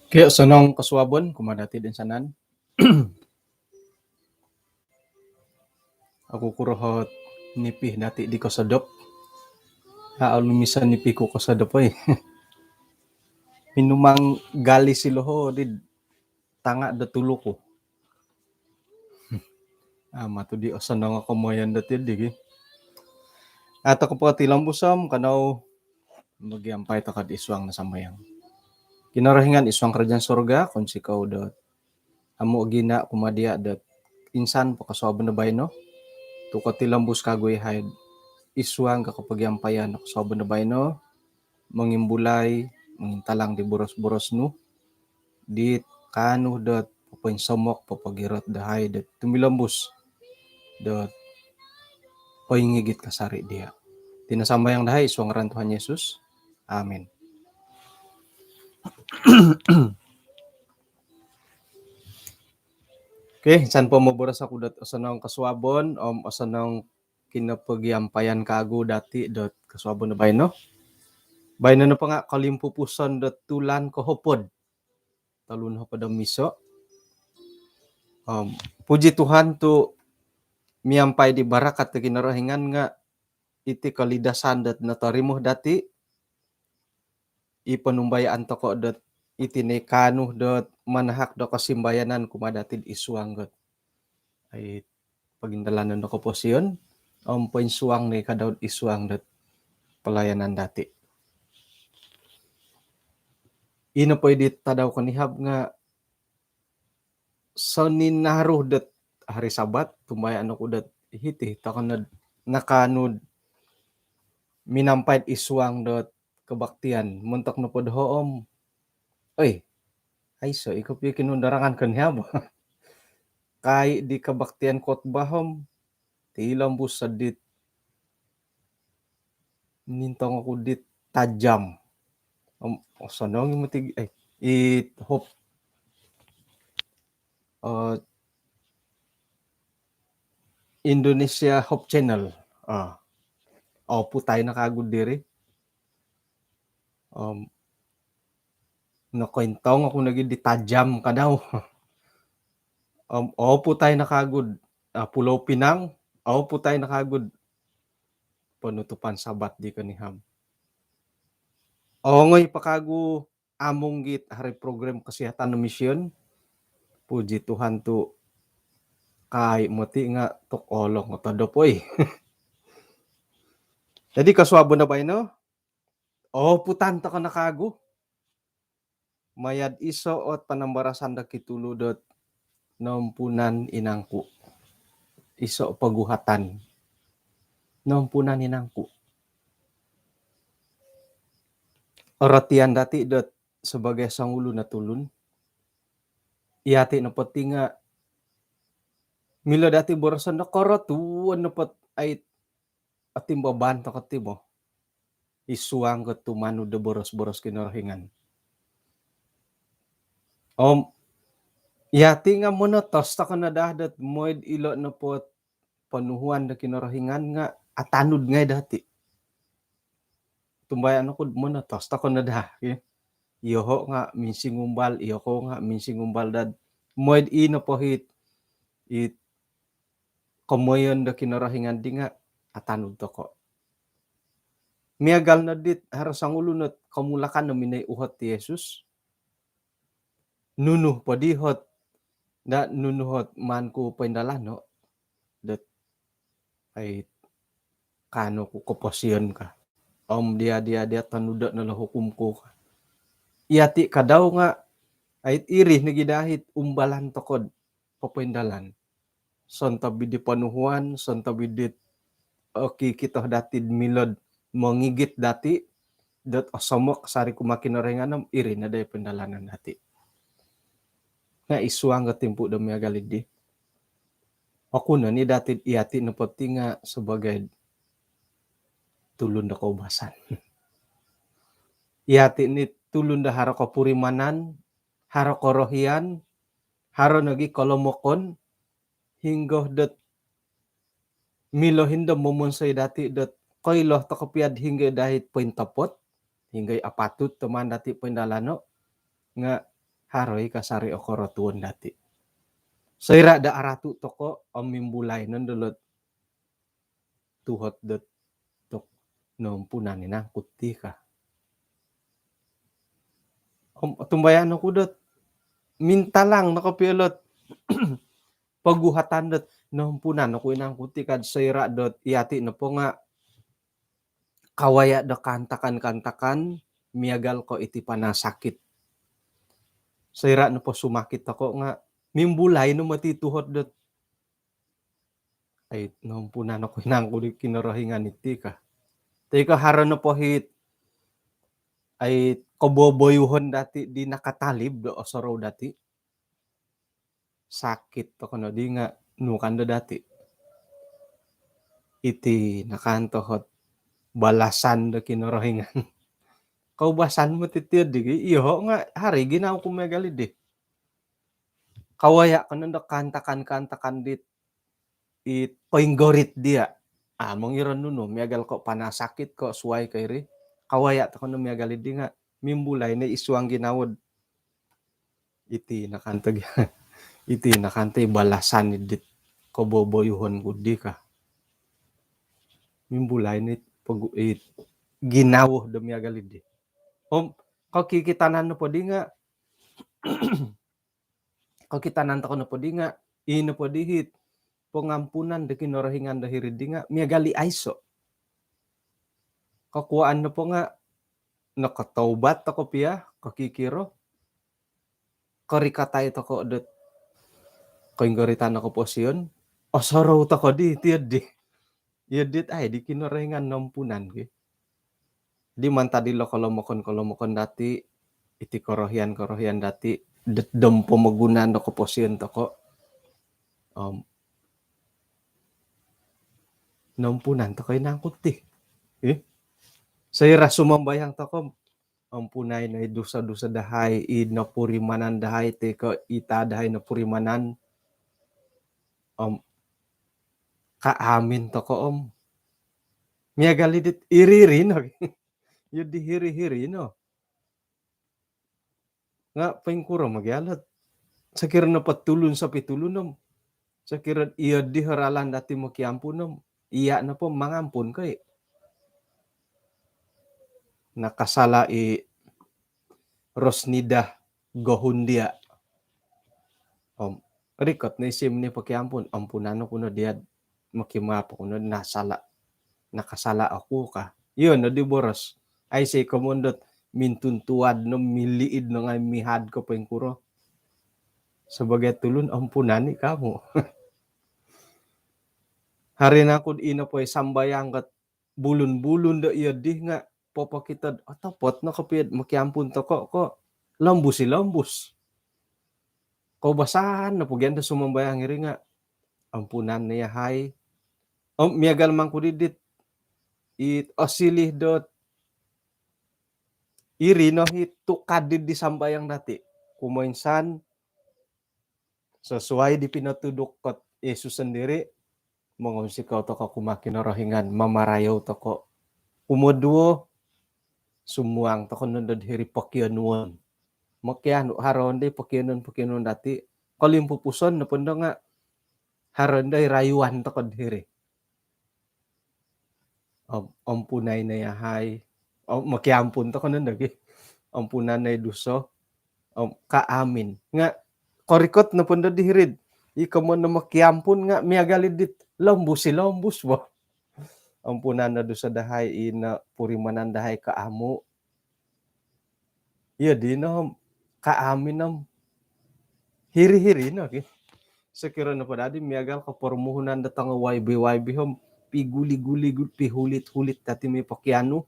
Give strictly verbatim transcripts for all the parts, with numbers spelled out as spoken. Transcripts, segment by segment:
Kio, osonong kosuabon kumaa dati toinsanan. Au ku kurohot nipi dati di kosodop. Au lumis o nipi ku kosodop, oi. Minumang gali siloho di tanga do tulu ku. Amu tu di osonong o komoyon dati di gi. Au tokou po tilombus om kanou mogiampai tokou id suang do sambayang. Kinorohingan id suang kerajaan sorga, kounsikou dot amu ogina kumaa dia dot insan po kosuabon do baino tu kotilombus kagu yahai id suang do kopogiampaian do kosuabon do baino, mongimbulai, mongintalang di boros-boros nu, di kaanu dot popoinsomok, popogirot dahai dot tumilombus dot poingigit kasari dia. Iti no sambayang dahai id suang ngaran Tuhan Yesus. Amin. Okey, insan po moboros oku dot osonong kosuabon om osonong kinopogiampaian kagu dati dot kosuabon do baino. Baino nopo nga kolimpupuson dot tulan kohopod, tolu nohopod om iso. Om puji Tuhan tu miampai di barakat do Kinorohingan nga iti kolidasan dot notorimo dati, i ponumbayaan tokou dot iti no i kaanu dot manahak do kosimbayanan kumaa dati id suang dot ai pogindalanon do koposion om poinsuang no i kadau id suang dot pelayanan dati. Ino po i di tadau konihab nga soninaru dot hari Sabat, tumbayaan oku dot hiti tokou no nakaanu minampai id suang dot kebaktian. Montok nopo doho om, oi, aiso i kopio kinundarangan konihab. Kai di kebaktian khotbah om tilombus sedit nintong oku di tajam. Om osonong i moti, eh, i Hope, eh, Indonesia Hope Channel. Ah. Oputai no kagu diri. Om nokointong oku nogi di tajam kadau. Om oputai no kagu, ah, Pulau Pinang, oputai no kagu penutupan Sabat di konihab. Ongoi po kagu amung git hari program kesihatan do mission. Puji Tuhan tu kai moti nga tokou olong otodop, oi. Jadi kosuabon do baino, oputan tokou no kagu maya d iso ot panambarasan do kitulu dot Nompunan Inangku. Iso poguhatan. Nompunan Inangku. Orotian dati dot sebagai songulun o tulun, yati nopo ti nga milo dati boroson do korotuon nopo ai otimbaban tokou ti bo id suang ko tumanud do boros-boros Kinorohingan. Om yati nga monotos tokou no daa dot mooi d ilo nopo ponuhuan do Kinorohingan nga atanud ngai dati. Tumbayaan oku d monotos tokou no daa, ki. Iyoho nga minsingumbal, iyoko nga minsingumbal dad mooi d ino po hit, it komoyon do Kinorohingan di nga atanud tokou. Miagal no dit haro songulun ot komulakan do minoi uhot ti Yesus. Nunu po di hot, da nunu hot maan ku poindalano dot ai kaanu ku koposion ka. Om dia, dia, dia tonudo no lo hukum ku ka. Yati kadau nga ai iri nogi dahit umbalan tokou d popoindalan. Sontob id di ponuhuan, sontob id dit okikito dati d milo d mongigit dati dot osomok sari kumaa Kinorohingan om iri no daa i poindalanon dati. Nga id suang ko timpu do miagal di, oku no ni dati d yati nopo ti nga sebagai tulun do koubasan. Yati ni tulun do haro kopurimanan, haro korohian, haro nogi kolomokon, hinggo dot milo hindo momonsoi dati dot koilo tokou pia d hinggo dahit pointopot, hinggo apatut do maan dati poindalano, nga haro i kasari o korotuon dati. Soira' do aratu' toko' om mimbulai nondo lot tuhot dot tok nompunan i nangku ti ka. Om otumbayaan oku dot mintalang no kopio lot poguhatan dot nompunan oku i nangku ti kad soira' dot iyati' nopo nga' kawaya' do kaantakan-kaantakan miagal ko' iti panasakit. Soira' nopo sumakit toko' nga' mimbulai no moti tuhot dot ai, nompunan oku i nangku di Kinorohingan iti ka. Toi ko haro nopo hit ai, koboboyuhon dati' di nakatalib do osorou dati'. Sakit toko' no di nga' nu kando dati'. Iti nakanto hot balasan do Kinorohingan. Koubasan moti ti di gi, iyoho' nga' haro i ginawo ku miagal di. Kawaya' ko nondo kaantakan-kaantakan dit i poinggorit diya'. A, mongiro nunu, miagal ko' panasakit ko' suwai ko' iri. Kawaya' toko no miagal di nga' mimbulai no i suang ginawo. Iti nakanto gi. Iti nakanto i balasan dit koboboyuhon ku di ka. Mimbulai no i pogu-, i ginawo do miagal di. Om kokikitanan nopo di nga' kokitanan toko nopo di nga' ii nopo di hit pongampunan do Kinorohingan do hiri di nga' miagal i aiso'. Kokuwaan nopo nga' nokotoubat toko pia, kokikiro, korikatai toko dot koinggoritan o koposion, osorou toko di tiyo di. Iyo dit ai di Kinorohingan nompunan ki. Di mantad ilo kolomokon-kolomokon dati', iti korohian-korohian dati', dot dom pomogunan do koposion toko'. Om nompunan toko i nangku ti. Eh? Soira' sumambayang toko', ampunai no i dusa-dusa dahai, i nopurimanan dahai, toi ko' ita dahai nopurimanan. Om kaamin toko' om miagal i dit iri-iri no. Iyo di hiri-hiri no. Nga' poingkuro mogialot. Sokiro nopo tulun sopi tulun om. Sokiro iyo di ralan dati' mokiampun om. Iya' nopo mangampun ko i. Nakasala' i Rosnidah Gohundia. Om rikot no i sim ni pokiampun, ampunan oku no diya', mokimaap oku no nasala', nakasala' oku ka. Iyo no di boros. Aiso i komon dot mintuntuad no, miliid no ngai' mihad ko poingkuro. Sabagai tulun, ampunan i kamu. Hari nakud ino po i sambayang kat bulun-bulun do iyo di nga' popokito dot otopot no kopio mokiampun toko' ko' lombus i lombus. Koubasan nopo gia do sumambayang iri nga' ampunan no yahai. Om miagal mangku di dit i osiliu dot iri no i tukad di, di sambayang dati'. Kumoinsan, sasuai di pinotuduk kot Yesus sondiri', mongunsikou toko' kumaa Kinorohingan, mamarayou toko'. Kumoduo, sumuang toko' nondo dot hiri pokionuon. Mokianu, haro ondo i pokionuon-pokionuon dati', kolimpupuson nopo ndo nga' haro ondo i rayuan toko' dot hiri. Om, ampunai no yahai. Om, mokiampun toko' nondo gi. Ampunan no i duso. Om, kaamin. Nga' korikot nopo ndo di hiri dot i komon no mokiampun nga' miagal i dit lombus i lombus bo. Ampunan no duso dahai, i nopurimanan dahai kaamu. Iyo di no, kaamin om hiri-hiri no ki. Sokiro nopo dati' miagal ko pormuhunan do tongo YB-YB om piguli-guli, pihulit-hulit dati' mi pokianu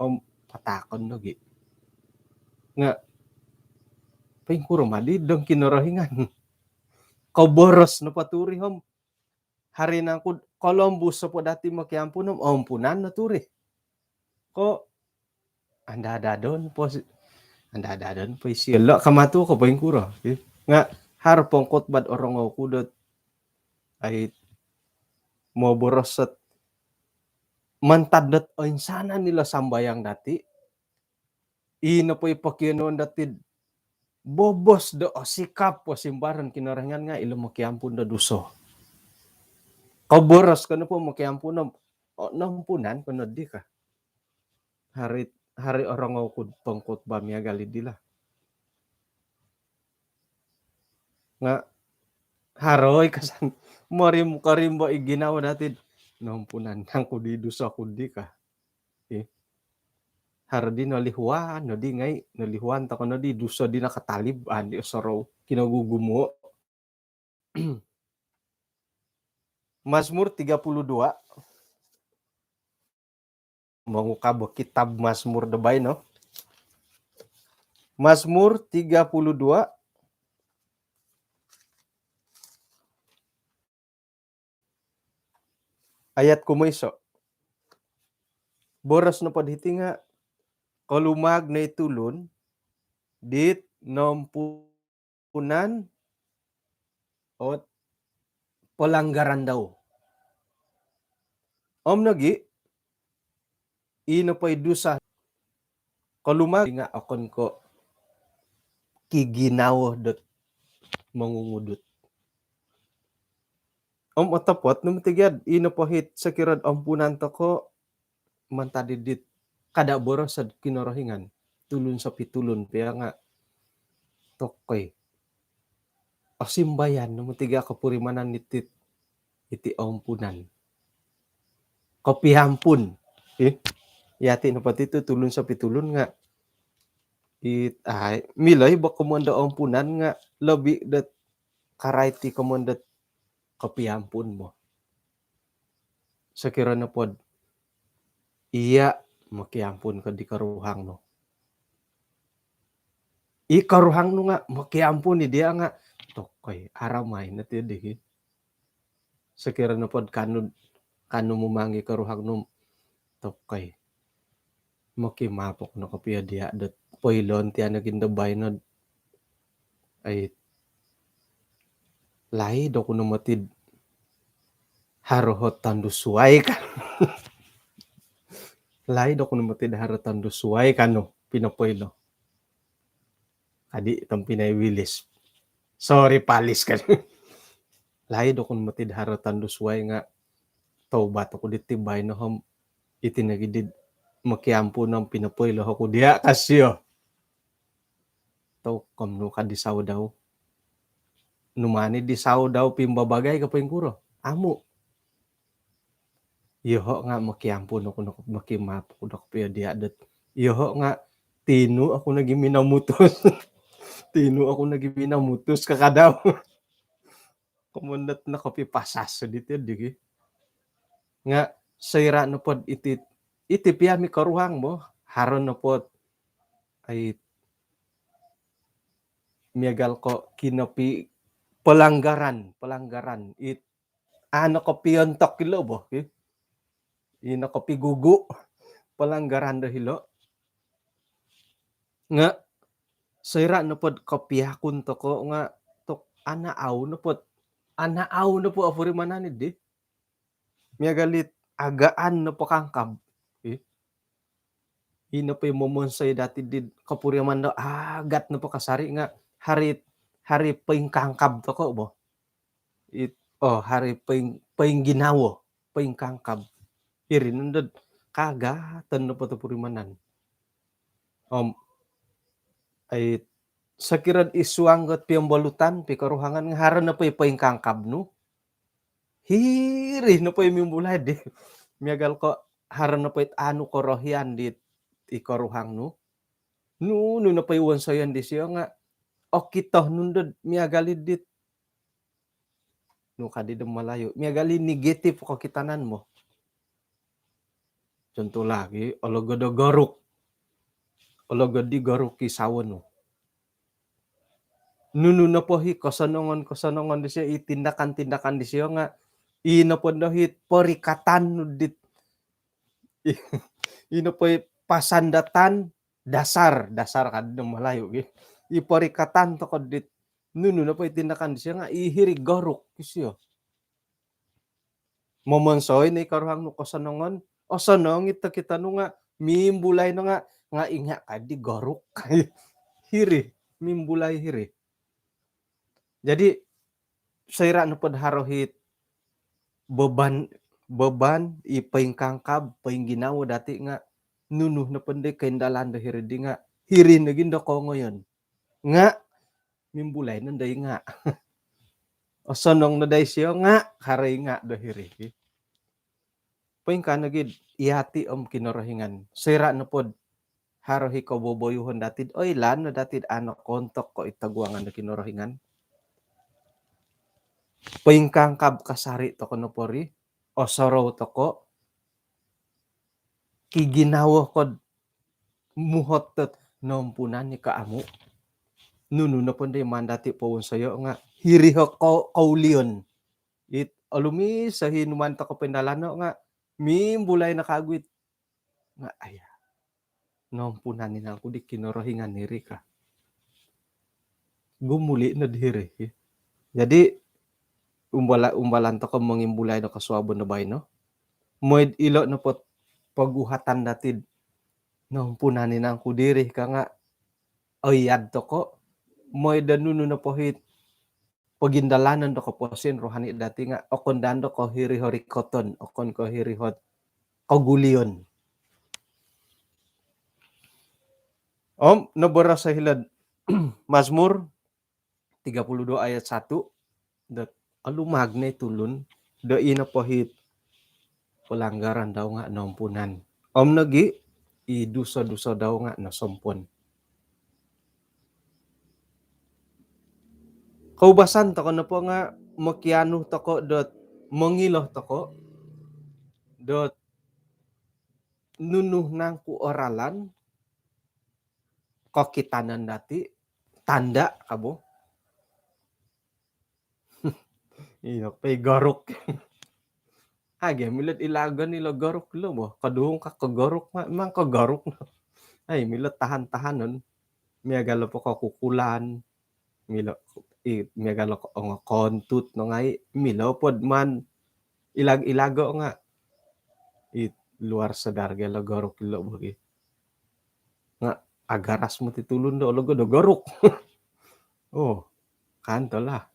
om pataakon no gi. Nga' poingkuro madi dong Kinorohingan. Koboros nopo turi om hari nakud kolombus nopo dati' mokiampun om ampunan no turi. Ko' andadadon po si, andadadon po isio lo' kamatu ko' poingkuro. Nga' haro pongkotbah dot orongou ku dot ai moboros dot mantad dot oinsanan ilo sambayang dati', i nopo i pokionuon dati' bobos do osikap, osimbaron Kinorohingan nga' ilo mokiampun do duso. Koboros ko nopo mokiampun, o, nompunan ko noddi ka. Haro, haro orongou ku'd pengkhotbah miagal iddi lah. Nga' haro i kasan morim-korimbo i ginawo dati'd, nompunan nangku di duso ku di ka. Ih. Haro di nolihuan noddi ngai', nolihuan toko noddi duso di nakatalib, andi osorou, kinogugumuo'. Mazmur tiga puluh dua. Mongukab o kitab Mazmur do baino. Mazmur tiga puluh dua ayat kumoiso'. Boros nopo diti nga', kolumaag no i tulun dit nompunan ot pelanggaran dau. Om nogi', ii nopo i dusa, kolumaag nga' okon ko' kiginawo dot mongungudut. Om otopot no moti gia, ii nopo hit sokiro'd ompunan toko' mantad id dit kada' boroso'd Kinorohingan, tulun sopi tulun pia nga' tokoi. Osimbayan no moti gia kopurimanan iti, iti ompunan. Kopiampun. Ih, yati nopo ti tu tulun sopi tulun nga', it, ai, milo i bo komoyon do ompunan nga' lobi dot karait i komoyon dot kopiampun bo. Sokiro nopod iya' mokiampun ko di koruhang nu, i koruhang nu nga' mokiampun i diya' nga' tokoi, aramai no ti di ki. Sokiro nopod kanu, kanu mumangi koruhang nu, tokoi, mokimaap oku no kopio diya' dot poiloon ti ano gin do baino'd, ai, laid oku no moti'd haro hot tondu suai ka. Laid oku no moti'd haro tondu suai kanu pinopoilo. Adi tompinai Wilis. Sorry, Palis kan. Laid oku no moti'd haro tondu suai nga' toubat oku diti baino om iti nogi did mokiampun om pinopoilo oku diya' ka sio. Toko' nu ka di sawo dau. Nu mani di sawo dau pimbabagai ko poingkuro? Amu'. Iyoho' nga' mokiampun oku no, mokimaap oku no kopio diya' dot iyoho' nga' tinu oku nogi minomutus. Tinu oku nogi minomutus ka ka dau. Komoyon dot nokopipasas diti di ki. Nga' soira' nopod iti, iti pia mi koruhang bo, haro nopod, ai, miagal ko' kinopi pelanggaran, pelanggaran it ano kopiontok ilo bo ki. Ino kopigugu' pelanggaran do hilo'. Nga' soira' nopod kopiakun toko' nga' tok, anaau nopod, anaau nopo opurimanan iddi. Miagal it agaan nopo kangkab. Ih. Ino po i momonsoi dati did kopuriman do agat nopo kasari' nga' haro it, haro i poingkangkab toko' bo. It, oh, haro i poing-, poingginawo, poingkangkab. Iri nondod kaagaton nopo topurimanan. Om, ai, sokiro'd i suang got piombolutan, pikoruhangan nga' haro nopo i poingkangkab nu. Hiri nopo i mimbulai di. Miagal ko' haro nopo it anu korohian dit i koruhang nu. Nunu nopo i wonsoyon disio nga' okito nundod miagal i dit, nu kadi do Malayu, miagal i negatif kokitanan mo. Contoh lagi, ologod o goruk. Ologod di goruk i sawo nu. Nunu nopo hi kosonongon-kosonongon disio, i tindakan-tindakan disio nga', i nopo ndo hi porikatan nu dit, i nopo i pasandatan dasar, dasar kadi do Malayu gi. I porikatan toko dit nunu nopo i tindakan disio nga' i hiri goruk isio. Momonsoi no i koruhang nu kosonongon, osonong i tokito nu nga' mimbulai no nga', nga' inga' kadi goruk. Hiri. mimbulai hiri. Jadi soira' nopod haro hit beban, beban i poingkangkab, poingginawo dati' nga' nunu nopo ndi koindalan do hiri di nga' hiri nogi ndo kongoyon. Nga' mimbulai no ndai nga' osonong no dai sio nga' haro i nga' do hiri. Poingkaa nogi iyati' om Kinorohingan. Soira' nopod haro hi koboboyuhon dati'd oilaan no dati'd a' nokoontok ko' id toguangan do Kinorohingan. Poingkangkab kasari' toko' nopo ri, osorou toko', kiginawo ko'd muhot dot nompunan i ka amu'. Nunu nopo ndi maan dati' powonsoyo' nga' hiri ho ko-, koulion. It olumis o hi numaan toko' poindalano' nga' mimbulai no kagu it nga' aya, nompunan i nangku di Kinorohingan iri ka. Gumuli' nod hiri. Jadi umbala-, umbalan toko' mongimbulai do kosuabon do baino. Moi'd ilo' nopod poguhatan dati'd nompunan i nangku diri ka nga' oiad toko', moi'd do nunu nopo hit pogindalanon do koposion rohani dati' nga' okon daa ndo ko' hiri ho rikoton, okon ko' hiri hot kogulion. Om noboros o hilo'd Mazmur tiga puluh dua ayat satu, dot alumag no i tulun do i nopo hit pelanggaran dau nga' nompunan. Om nogi i duso-duso dau nga' nosompon. Koubasan toko' nopo nga' mokianu toko' dot mongilo toko' dot nunu nangku o ralan kokitanan dati', tanda' ka bo. Iyo, pai goruk. Agi milo'd ilagon ilo goruk lo bo. Koduhung ka ko goruk, ma-, mang ko goruk no. Ai, milo tahan-tahanon. Miagal po ko kukulan. Milo, i, miagal ko ongo kontut no ngai'. Milo pod maan ilag-ilago nga'. I luar sadar ga lo goruk ilo bo gi. Nga' agaras moti tulun do ologo do goruk. Oh, kan tolah.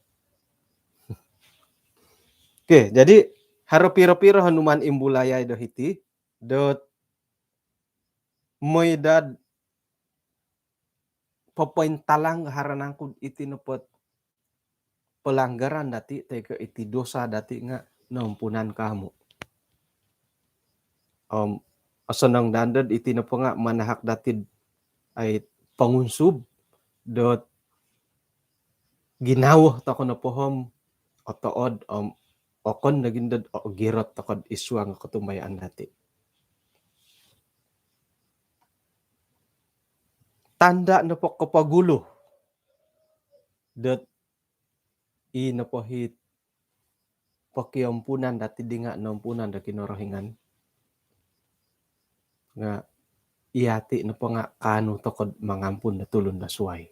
Okey, jadi haro piro-piro ho numaan imbulayai do hiti dot mooi dad popointalang haro nangku iti nopod pelanggaran dati' toi ko' iti dosa dati' nga' nompunan ka amu'. Om osonong daa dot iti nopo nga' manahak dati'd ai pongunsub dot ginawo toko' nopo om otood om okon nogi dot ogirot toko'd id suang o kotumbayaan dati'. Tanda' nopo kopogulu dot i nopo hi pokiompunan dati' di nga' nompunan do Kinorohingan. Nga' iyati' nopo nga' kaanu toko'd mangampun do tulun do suwai.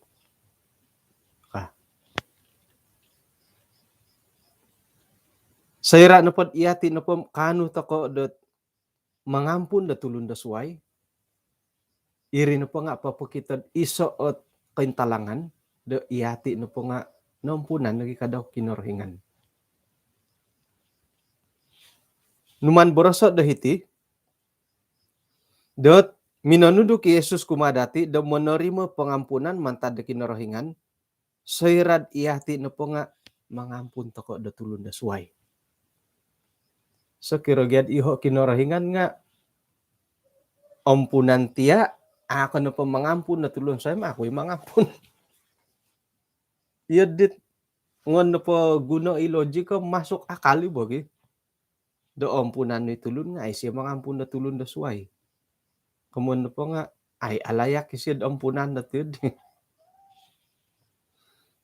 Ka. Soira' nopod iyati' nopo kaanu toko' dot mangampun do tulun do suwai, iri nopo nga' popokito'd iso' ot kointalangan do iyati' nopo nga' nompunan nogi ka do Kinorohingan. Numaan boroso' do hiti dot minonuduk i Yesus kumaa dati' do monorimo pongampunan mantad do Kinorohingan, soira'd iyati' nopo nga' mangampun toko' do tulun do suwai. Sokiro gia'd iyoho' Kinorohingan nga' ompunan tiya', a' ko nopo mangampun do tulun suwai, ma aku i mangampun. Iyo dit ngon nopo guno i logik ko masuk akal i bo gi. Do ompunan i tulun nga' ai sio mangampun do tulun do suwai. Komoyon nopo nga' ai alayak isio'd ompunan do tiyo'd.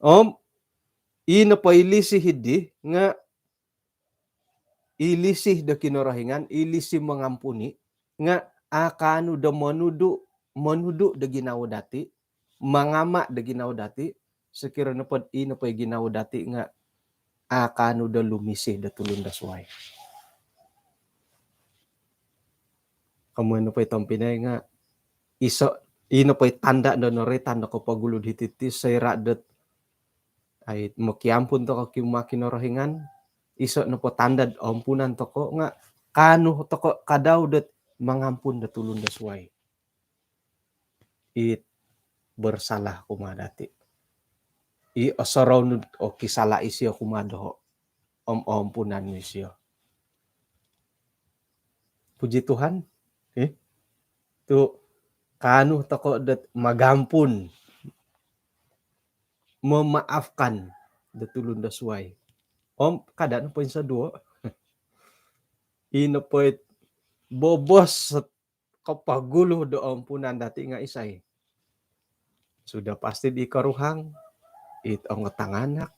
Om i nopo i lisih iddi nga' i lisih do Kinorohingan, i lisih mangampuni nga' a' kaanu do monudu', monudu' do ginawo dati', mangama' do ginawo dati', sokiro nopod i nopo i ginawo dati' nga' a' kaanu do lumisih do tulun do suwai. Komoyon nopo i tompinai nga' iso' Ino po i tanda' do noroitan do kopogulu hiti ti, soira' dot ai mokiampun toko' kumaa Kinorohingan, iso' nopo tanda' do ompunan toko' nga' kaanu toko' kadau dot mangampun do tulun do suwai i bersalah kumaa dati'. I osorou nu o kisala' isio kumaa doho', om oompunan nu isio. Puji Tuhan, eh? Tu' kaanu toko' dot magampun, memaafkan do tulun do suwai. Om kada' nopo insoduo, ino po it bobos kopogulu do ompunan dati' nga' isai? Sudah pasti di koruhang, it ongo tanganak.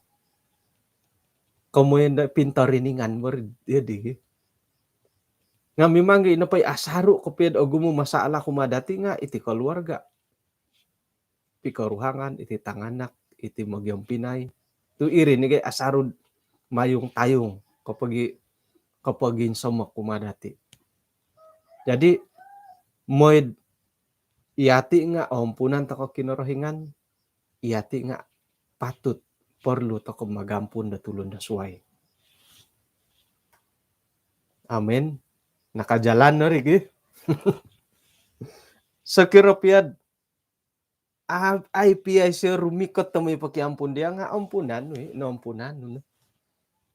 Komoyon do pintoriningan bo ri iyo di. Nga' mimang gi ino po i asaru' kopio do ogumu masalah kumaa dati' nga' iti koluarga', pikoruhangan, iti tanganak, iti mogiompinai. Tu' iri ni gai asaru' mayung-tayung kopogi-, kopoginsomok kumaa dati'. Jadi, moi'd iyati' nga' oompunan toko' Kinorohingan, iyati' nga' patut, porlu toko' magampun do tulun do suwai. Amin. Nakajalan no ri gi. Sokiro pia'd a-, ai pia isio rumikot do moi pokiampun diya' nga' ompunan nu i, noompunan nu no.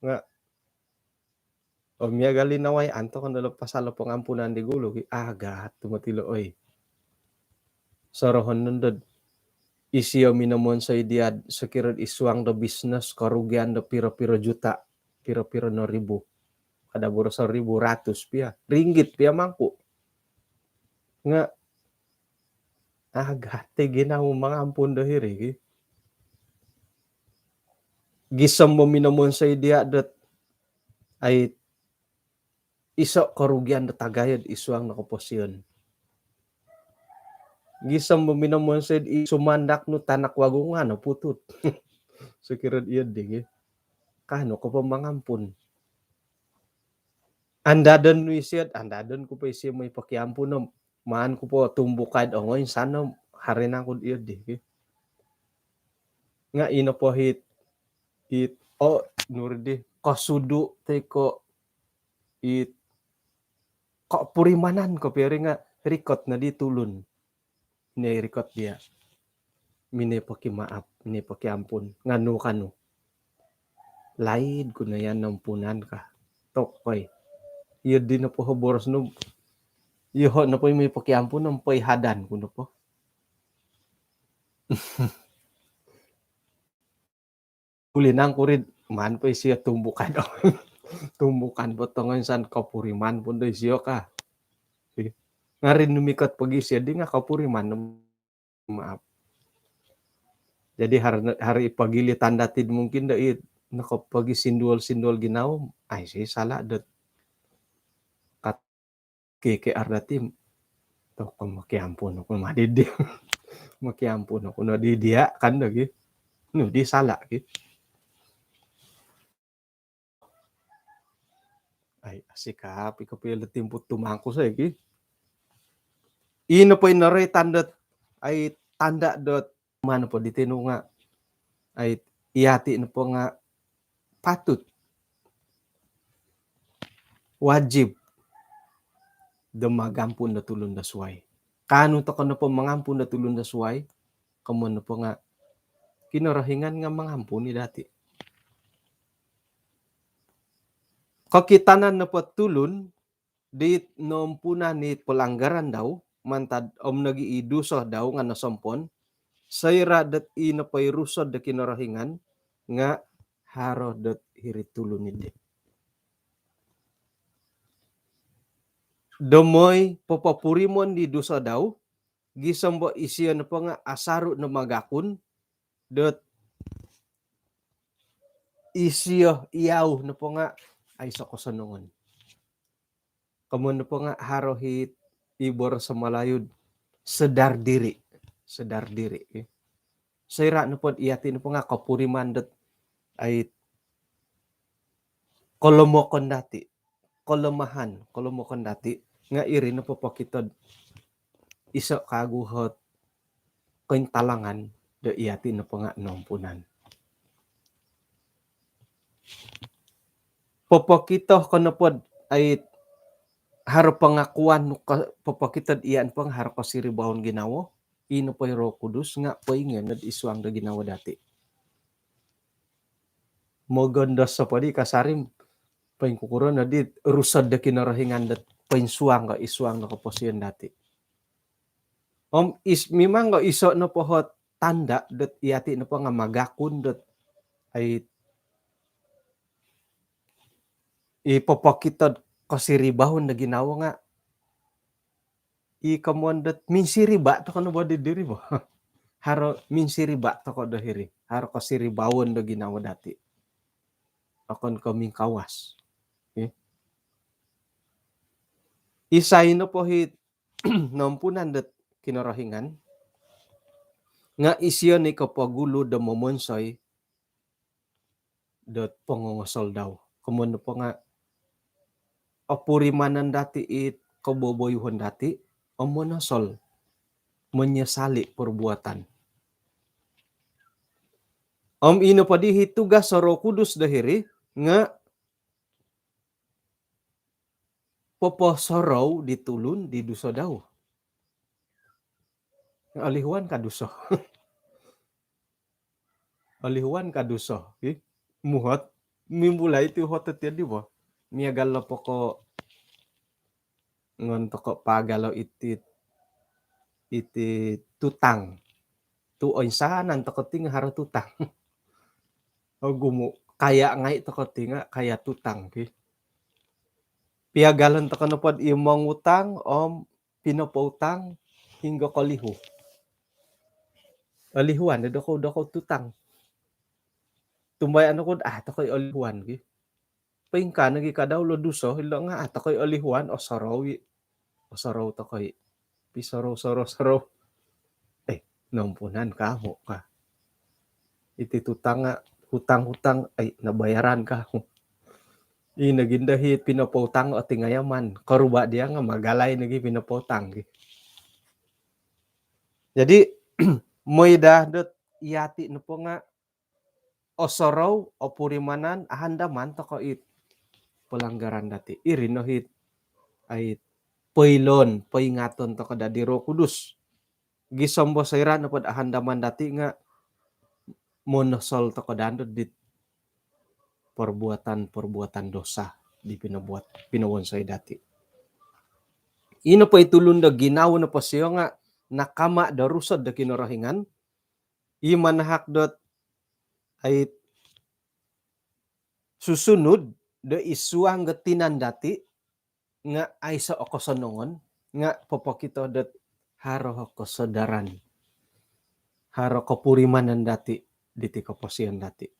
Nga' om miagal i nawayaan toko' no lo pasal lo pangampunan di gulu gi, agat tu moti lo oi. Sorohon nondo'd isio minomonsoi diya'd sokiro'd id suang do bisnes korugian do piro-piro juta, piro-piro no ribu. Kada' boroso ribu, ratus pia, ringgit pia mangku. Nga' agat i ginawo mangampun do hiri gi. Gisom bo minomonsoi diya' dot ai iso' korugian do tagayo'd id suang no koposion. Gisom bo minomonsoi di sumandak nu tanak wagu nga' noputut. Sokiro'd iyo di gi, kaanu ko po mangampun. Andadon nu isio'd, andadon ku po isio moi pokiampun om maan ku po tumbukai'd ongoi insan om haro nangku'd iyo di gi. Nga' ino po hit, it, o, nuru di, kosudu' toi ko' it, kopurimanan kopio ri nga' rikot no di tulun. Minoi rikot diya', minoi pokimaap, minoi pokiampun. Nga' nu kanu, laid ku no iya' noompunan ka. Tokoi. Iyo di nopo ho boros nu, iyoho' nopo i moi pokiampun om poihadan ku nopo. Uli nangku ri, maan po isio tumbukan. Tumbukan po tongo insan kopuriman pun do isio ka. Nga' ri numikot pogi isio di nga' kopuriman. Maaf. Jadi har-, hari pogili tanda tid mungkin do i, noko pogi sinduol-sinduol ginawo, ai si sala' dot kat-, K K R dati, toko mokiampun oku no di diya'. Mokiampun oku no di diya' kan lagi. Nu di sala' ki. Ai, asikap iko pia lo timpu tumangkus ai ki. Ino po ino ri tanda, ai tanda dot maan nopo diti nu nga', ai, iyati' nopo nga' patut, wajib do magampun do tulun do suwai. Kaanu toko' nopo mangampun do tulun do suwai, komoyon nopo nga' Kinorohingan nga' mangampun i dati'. Kokitanan nopo tulun dit noompunan i pelanggaran dau, mantad om nogi i dusa dau nga' nosompon, soira' dot i nopo i rusod do Kinorohingan nga' haro dot hiri tulun i di. Do moi popopurimon di dusa dau, gisom bo isio nopo nga' asaru' no magakun, dot isio iyau nopo nga' aiso' kosonongon. Komoyon nopo nga' haro hit i boros Malayu'd sedar diri. Sedar diri, eh. Soira' nopo'd iyati' nopo nga' kopuriman dot ai kolomokon dati'. Kolomahan, kolomokon dati'. Nga' iri nopo pokito'd iso' kagu hot kointalangan do iyati' nopo nga' nompunan. Popokito ko nopo dot ai haro pangakuan nu ko, popokito dot iya' nopo nga' haro kosiribaon ginawo, i nopo i Roh Kudus nga' poingion nod id suang do ginawo dati'. Mogondos nopo di kasari om poingkukuro nodi rusod do Kinorohingan dot poinsuang ko id suang do koposion dati'. Om is, mimang ko iso' nopo ot tanda' dot iyati' nopo nga' magakun dot ai i popokito dot kosiribaon do ginawo nga' i komoyon dot minsiriba' toko' no bo di diri bo. Haro minsiriba' toko' do hiri. Haro kosiribaon do ginawo dati'. Okon ko' mingkawas. Okey. Isai nopo i nompunan dot Kinorohingan nga' isio ni kopogulu do momonsoi dot pongongosol dau. Komoyon nopo nga' opurimanan dati' it koboboyuhon dati' om monosol, menyesali perbuatan. Om ino po di i tugas o Roh Kudus do hiri nga' poposorou di tulun di duso dau. Olihuan ka duso. Olihuan ka duso, ih. Muhot, mimbulai ti uhot tiya' di bo. Miagal nopo ko' ngon toko' pagalo iti, iti tutang. Tu' oinsanan toko' ti nga' haro tutang. Ogumu', kaya ngai' toko' ti nga' kaya tutang ki. Piagalon toko' nopo dot i mongutang om pinopoutang hinggo kolihu. Olihuan do dokou, dokou tutang. Tumbayaan oku dot a' toko' i olihuan ki. Poingkaa nogi' kadau lo duso ilo nga' a' toko' i olihuan, osorou i. Osorou toko' i. Pisorou, sorou, sorou. Eh, nompunan ka amu' ka. Iti tutang nga' hutang-hutang, ai, nabayaran ka. I nogi' ndo i pinopoutang o tingayaman. Koruba' diya' nga' magalai nogi' pinopoutang gi. Jadi, mooi daa dot iyati' nopo nga' osorou, opurimanan, ahandaman toko' it pelanggaran dati'. Iri no it, ai, poiloon, poingaton toko' daa di Roh Kudus. Gisom bo soira' nopo dot ahandaman dati' nga' monosol toko' daa ndo dit perbuatan-perbuatan dosa di pinobuat, pinowonsoi dati'. Ino po i tulun do ginawo nopo sio nga' nakama' do rusod do Kinorohingan, i manahak dot ai susunud do id suang do tinan dati' nga' aiso' o kosonongon, nga' popokito dot haro o kosodaran, haro kopurimanan dati' diti koposion dati'.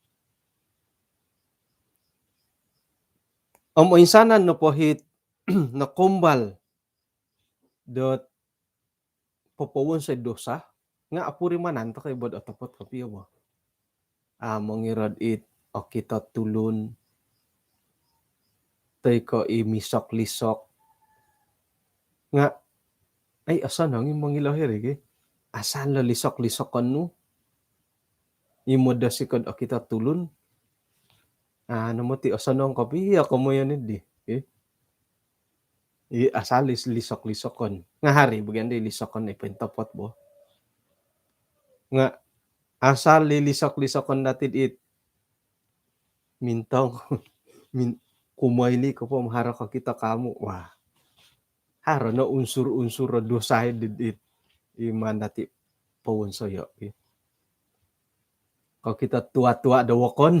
Om oinsanan nopo it nokombal dot popowonsoi dosa, nga' opurimanan toko' i bo dot otopot kopio bo. A' mongirad it okito tulun, toi ko' i misok-lisok. Nga', ai, osonong i mongilo hiri ki. Asal lo lisok-lisokon nu. I modosi ko'd okito tulun. A' no moti osonong kopio komoyon iddi. Eh. I asal lis-, lisok-lisokon. Nga' haro bo gia di lisokon i pointopot bo. Nga' asal i lisok-lisokon dati' dit mintong, min-, kumoili ko po maharo kokito kamu. Wah. Haro no unsur-unsur dosa i dit, dit iman dati' powonsoyo'. Kokito tua-tua do wokon.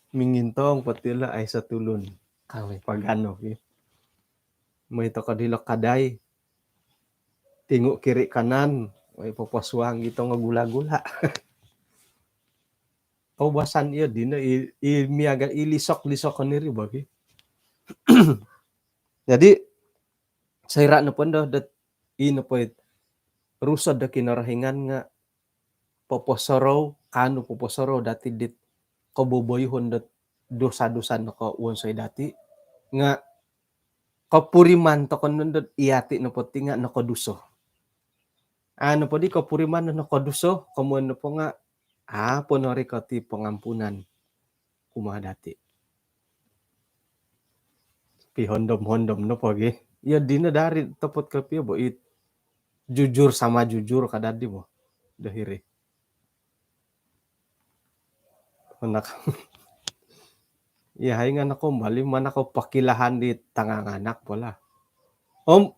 Mingintong po ti lo aiso tulun. Kami pagano ki. Mooi toko' dilo kadai. Tingu' kiri kanan. Mooi poposuang gi tongo gula-gula. Koubasan iyo dino i, i miagal i lisok-lisokon iri bo ki. Jadi, soira' nopo ndo dot i nopo it rusod do Kinorohingan nga' poposorou, kaanu poposorou dati' dit koboboyuhon dot dosa-dosa nokowonsoi dati', nga' kopuriman toko' nondo dot iyati' nopo ti nga' nokoduso. Anu po di kopuriman no koduso, komoyon nopo nga' a' po norikot i pongampunan kumaa dati'. Pihondom-hondom nopo gi. Iyo dino dari topot kopio bo it jujur sama jujur kadadi bo. Do hiri. Anak. Iya, hai nga' nakambal i manakau pokilahan di tanganganak po lah. Om,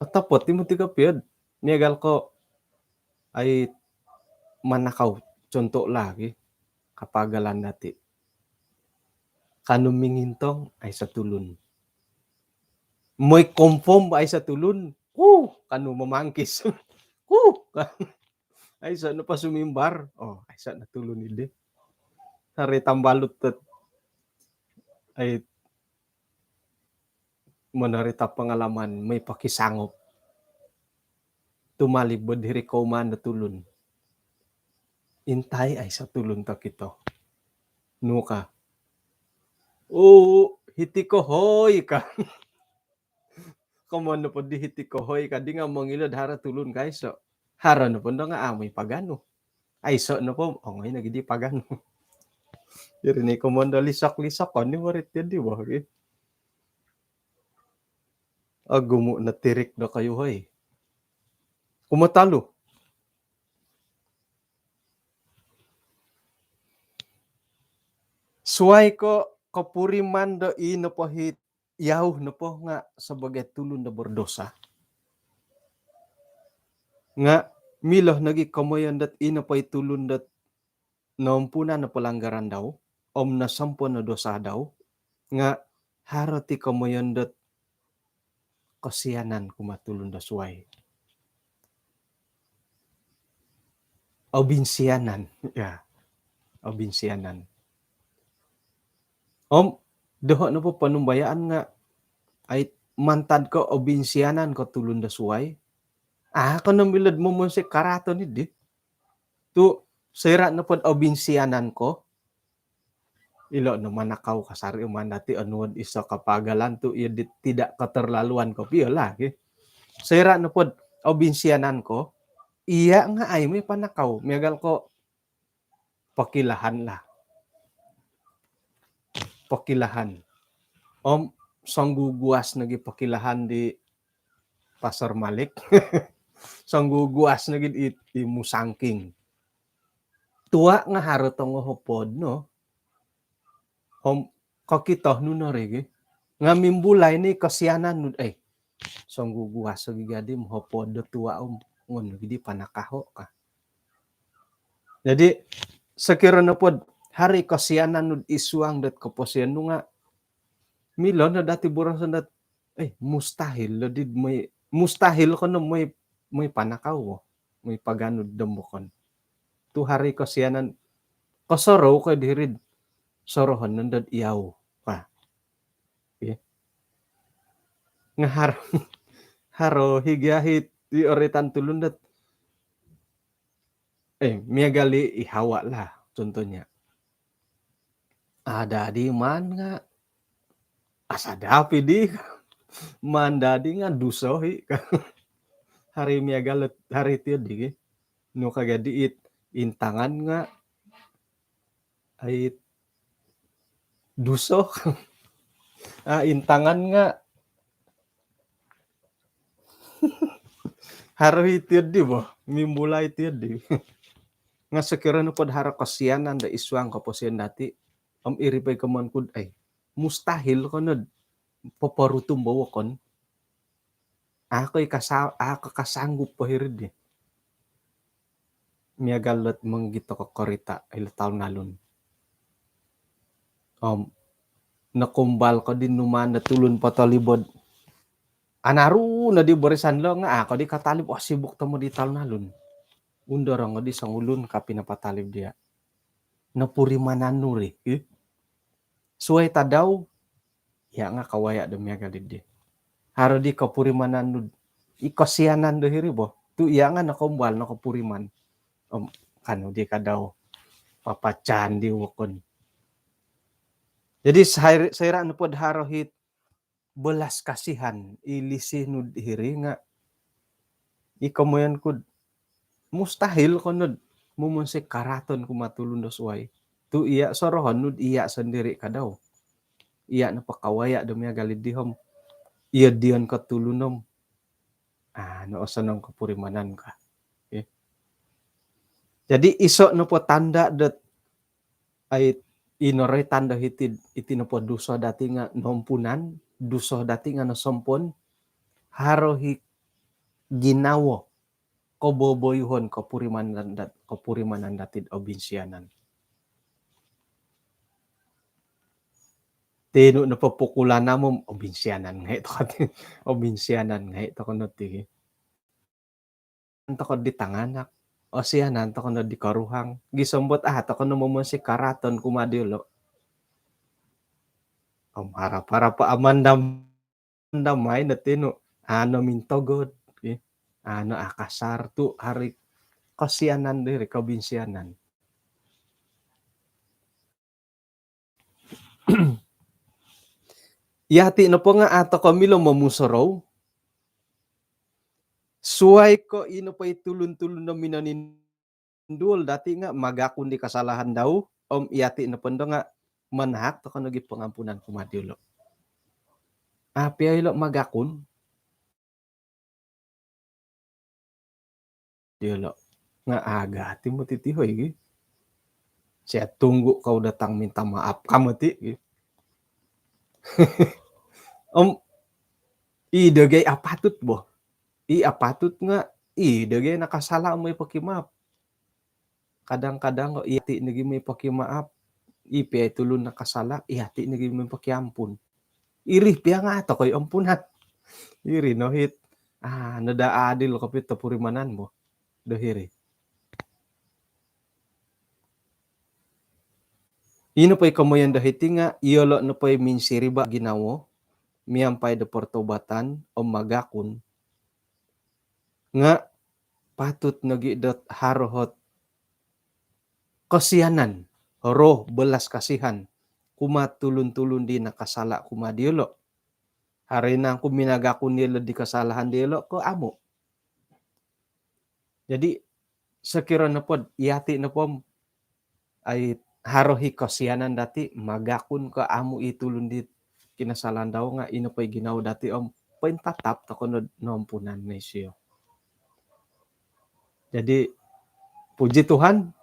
topot i moti kopio. Miagal ko ai manakau, contoh lah gi, kapagalan dati'. Kanu mingintong, aiso tulun. Moi confirm, aiso tulun. Huh, kanu mamangkis. Huh, aiso nopo sumimbar. Oh, aiso no tulun idi. Haro tambalut dot ai monorita pangalaman, moi pokisangop. Tumalib bo diri koumaan do tulun. Intai, aiso tulun tokito. Nu ka. Oo, hiti ko hoi ka. Komoyon nopo di hiti ko hoi ka, di nga' mongilo do haro tulun ka, aiso. Haro nopo ndo nga' a' moi paganu. Aiso nopo, ongoi nogi di paganu. Iri ni komoyon do lisok-lisok, oni murid di bo gi. Ogumu' no tirik dokoyu hoi. Kumotolu. Suwai ko kopuriman do i nopo hi yau nopo nga' sabagai tulun do berdosa. Nga' milo nogi komoyon dot i nopo i tulun dot noompunan o pelanggaran dau, om nosompon o dosa dau, nga' haro ti komoyon dot kosianan kumaa tulun do suwai. Obinsianan, ya. Obinsianan. Om, doho' nopo ponumbayaan nga' ai mantad ko obinsianan ko tulun do suwai. A' ko no milo'd momonsoi karaaton idi. Tu' soira' nopod obinsianan ko, ilo no manakau kasari, maan dati' onuo'd iso kapagalan tu' iyo di tidak keterlaluan kopio lah gi. Soira' nopod obinsianan ko, iya' nga' ai moi panakau, miagal ko pokilahan lah. Pokilahan. Om songguguas nogi pokilahan di Pastor Malik. Songguguas nogi i, i musangking. Tua' nga' haro tongo hopod no. Om kokito nu no ri gi. Nga' mimbulai ni kosianan nu, eh. Songguguas nogi gadi mohopod do tua' om ngono gi di panakaho' ka. Jadi, sokiro nopod haro i kosianan nu'd isuang dot koposion nu nga' milo no dati' boroson dot, eh, mustahil lo di moi, mustahil ko no moi, moi panakau, moi paganu dom bokon. Tu' haro i kosianan, kosorou ko diri'd sorohon nondo dot iyau. Wah. Iya. Nga' haro, haro hi gia hi, i oritan tulun dot, eh, miagal i Hawa lah, contohnya. Ada di maan nga' asadap idi. Maan dadi nga' duso hi. Haro i miagal, haro i tiyo di gi. Nu ka gadi it, intangan nga' ai duso. A' intangan nga' haro i tiyo di bo, mimbulai tiyo di. Nga' sokiro nopod haro kosianan do isuang koposion dati', om iri po i komoyon ku'd, ai, mustahil ko nod poporutum bo wokon. A' ko i kasa-, a' ko kasanggup po hiri'd di. Miagal dot mongigit toko korita' ilo talun-alun. Om, nokumbal ko di numaan do tulun potolibod. Anaru no di barisan lo nga' a' ko di katalib, oh, sibuk tomod i talun-alun. Undorong ko di songulun ka pinapatalib diya'. Nopurimanan nu ri, ih. Suwai tadau, iya' nga' kawaya' do miagal di di. Haro di kopurimanan nu, i kosianan do hiri bo. Tu' iya' nga' nokombal, nokopuriman. Om, kanu di kadau, papacan di wokon. Jadi, soira', soira' nopod haro hi belas kasihan i lisi nu'd hiri nga', i komoyon ku'd mustahil ko nod momonsoi karaatan kumaa tulun do suai. Tu iya sorohon nu do iya sondiri kadau. Iya nopo kawaya do miagal di om iya dion ko tulun om, ah, noosonong kopurimanan ka. Okey. Jadi iso nopo tanda dot ai inoroitan do hiti, iti nopo duso dati nga nompunan, duso dati nga nosompon, haro i ginawo koboboyuhon kopurimanan dat-, kopurimanan dati do obinsianan. Tinu nopo pukulan om obinsianan ngai toko ti. Obinsianan ngai toko no ti. Toko di tanganak. Osianan toko no di koruhang. Gisom dot, ah, toko no momonsoi karaatan kumaa diolo. Om harap-harap aman dam-, damai no tinu. Ano mintogod, eh. Ano akasar tu hari kosianan diri, kobinsianan. Yati nopo nga a toko milo momusorou. Suai ko i nopo i tulun-tulun do minoninduol dati nga magakun di kasalahan dau, om yati nopo ndo nga manahak toko nogi pangampunan kumaa diolo. Api ilo magakun diolo. Nga agati moti ti hoi gi. Saya tunggu kau datang minta maaf ka moti gi. Om i dagai apatut bo. I apatut nga i dagai nakasala moi pokimaaf. Kadang-kadang ko yati nogi moi pokimaaf. I pia i tulun nakasala, yati nogi moi pokiampun. Iri pia nga toko i ampunan. Iri no hiti. Ah, noda adil kopio topurimanan bo do hiri. I nopo i komoyon do hiti nga, iolo nopo i minsiriba ginawo miampai do pertobatan om magakun, nga patut nogi dot haro ot kosianan, roh belas kasihan kumaa tulun-tulun di nakasala kumaa diolo. Haro i nangku minagakun diolo di kasalahan diolo ko amu. Jadi sokiro nopo do yati nopo om ai haro i kosianan dati, magakun ko amu i tulun di kinasalaan dau nga i nopo i ginawo dati om pointatap toko no do nompunan no isio. Jadi puji Tuhan,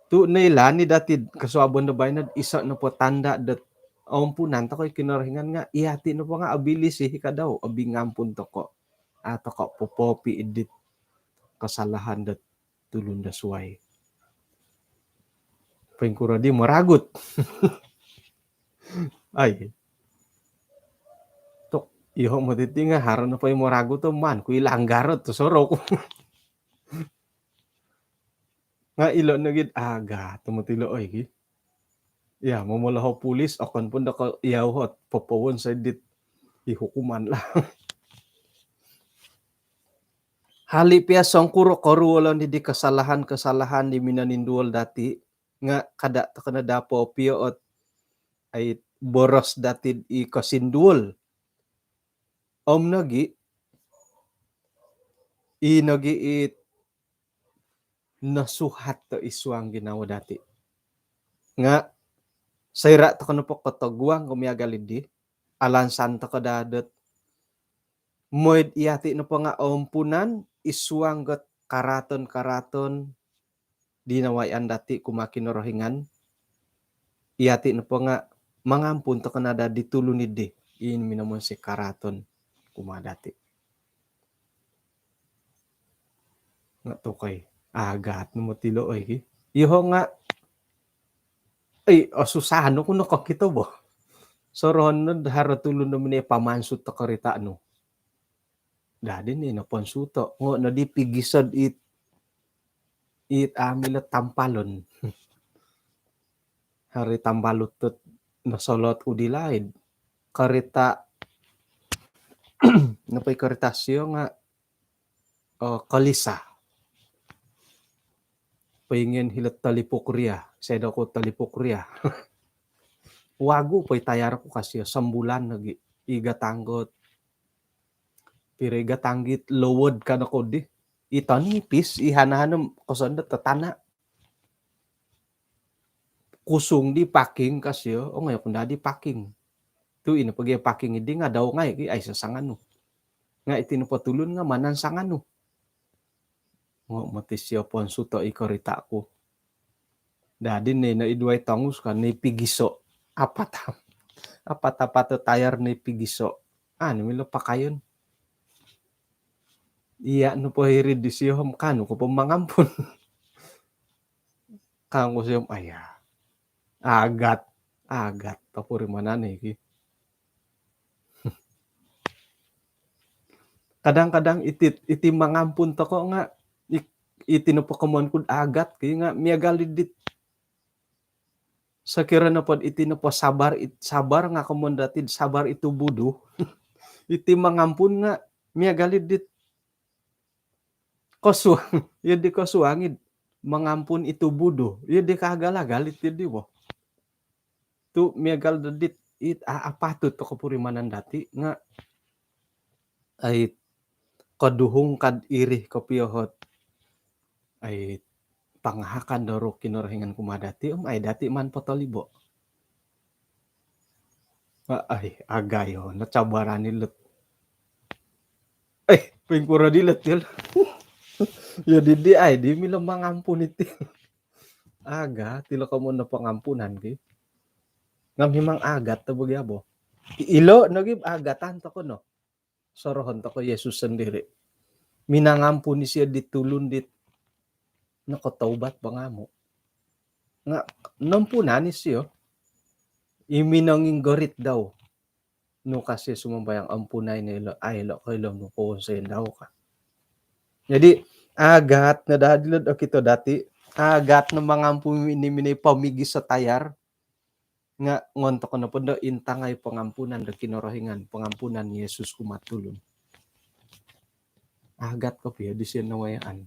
tu noilaan i dati kosuabon do baino do iso nopo tanda dot ompunan toko i Kinorohingan nga yati nopo nga obilis i kadau, obingampun toko. A toko popoopi dit kasalahan dot tulun do suai. Poingkuro di maragut. Ai. Tok, iho moti ti nga haro nopo i maragut tu maan ku i langgar tu sorou ku. Nga ilo nogi do agat moti ilo oi gi. Ya, momoloho pulis, okon pun do ko iyau ot popowonsoi dit i hukuman lah. Hali pia songkuro koruolon di kasalahan-kasalahan di minoninduol dati, nga kada toko no daa popio ot ai boros dati i kosinduol. Om nogi, i nogi i nosuhat do id suang ginawo dati. Nga soira toko nopo kotoguang ko miagal di, alansan toko daa dot moi do yati nopo nga ompunan id suang dot karaaton-karaaton di nawayaan dati kumaa Kinorohingan, yati nopo nga mangampun toko no daa di tulun di, i minomonsoi karaaton kumaa dati. Nga tokoi, agat no moti ilo oi gi. Iho nga, ai, osusa no ku nokokito bo. Sorohon no do haro tulun do minoi pamansut do korita nu. Dadi ni noponsuto, ngo no di pigiso do it, it amu ilo tampalon. Haro tambalut dot nosolot ku di laid. Korita, nopo i korita sio nga, eh, kolisa. Poingion hilo Telipuk Ria, soira ku Telipuk Ria. Wagu po i tayar ku ka sio, sombulan lagi. I gatang dot, piro i gatang dit lowod ka no ko di. I tonipis i hana-hana kosondot tatana. Kusung di paking ka sio, ongoi oku nda di paking. Tu ino pogi paking idi nga dau ngai ki aiso sanganu. Nga iti nopo tulun nga manang sanganu. Ngo moti sio ponsuto i korita ku. Dadi ni no iduai tongus ka ni pigiso. Apat apat apat tayar ni pigiso. Ani milo pakayon. Iya nopo hiri di sio om kanu ko po mangampun. Kangku sio om aya. Agat, agat topurimanan iki. Kadang-kadang iti iti mangampun toko nga iti nopo komon kud agat ki nga miagal didit. Sokiro nopo iti nopo sabar sabar nga komon dati sabar itu budu. Iti mangampun nga miagal didit. Kosuang, iyo di kosuang id mangampun itu budu. Iyo di kaagal-agal iti di wo. Tu miagal didit it apatut toko purimanan dati nga ai koduhung kad iri kopio hot ai pangahakan do ru Kinorohingan kumaa dati om ai dati maan potolibo. Ai agayo no cabaran ilut. Eh, pingkuro dilut il. Iyo didi ai di milo mangampun iti. Agat ilo komon do pangampunan ki. Nga mimang agat to bagi abo. Ilo nogi agatan toko no. Sorohon toko Yesus sendiri. Minangampun isio di tulun dit nokotaubat pangamu. Nga nompunan isio. I minonginggorit dau. Nu kasi sumambayang ampunai ni ilo ai ilo ko ilo nu kowonsoi dau ka. Jadi agat no dadi lo okito dati agat no mangampun ini minai pamigis satayar. Nga ngontok no pondo intangai pangampunan do Kinorohingan, pangampunan Yesus kumaa tulun. Agat kopio di sio nawayaan.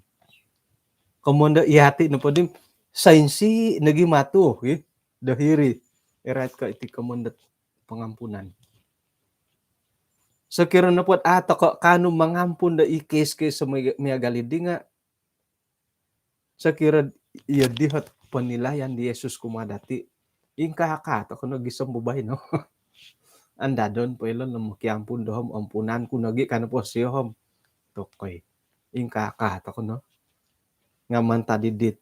Komondo iyati no podim sainsi nogi matu ki do hiri. Erait ko iti komondo pangampunan. Sokiro nopo ato ko kanu mangampun do i kes-kes miagal idi nga sokiro iyo dihot penilaian di Yesus kumaa dati ingkaa-kaa toko no gisom baino. Andadon po ilo no mokiampun dohom ampunan ku nogi kanu po sio hom. Tokoi. Ingkaa-kaa toko no. Nga mantad didit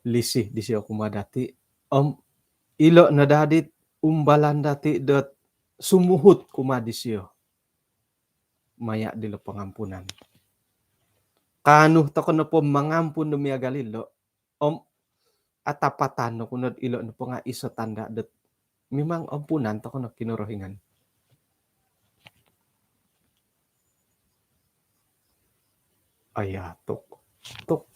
lisih disio kumaa dati om ilo no dadit umbalan dati dot sumuhut kumaa disio. Maya dilo pangampunan. Kanu toko nopo mangampun do miagal ilo om atapatan no kunod ilo nopo nga iso tanda dot mimang ampunan toko no Kinorohingan. Aya tuk tuk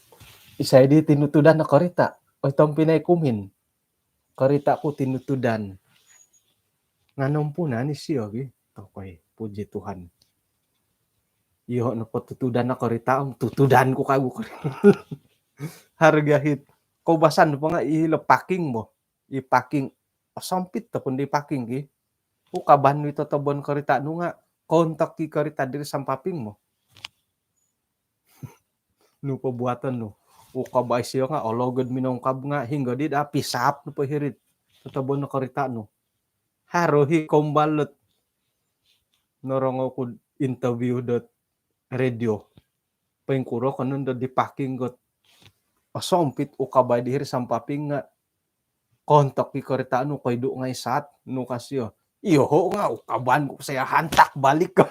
isai di tinutudan no korita. Oi tompinai kumin. Korita ku tinutudan. Nga nompunan isio gi. Tokoi puji Tuhan. Iyo nopo tutudan no korita om tutudan ku kagu korita. Harga hit koubasan nopo nga ilo paking bo. I paking osompit topun di paking ki. Ukaban wi totobon korita nu nga kontok ki korita diri sampaping mo. Nu po buatan nu. Ukabai sio nga ologod minongkab nga hinggo di da pisap nu po hirit totobon no korita nu. Haro hi kombalut. Norongou ku interview dot radio. Poingkuro konon do di paking got osompit ukabai di hiri sampaping nga kontok i korita nu koidu ngai sat nu kasio. Iyo ho nga ukaban ku saya hantak balik.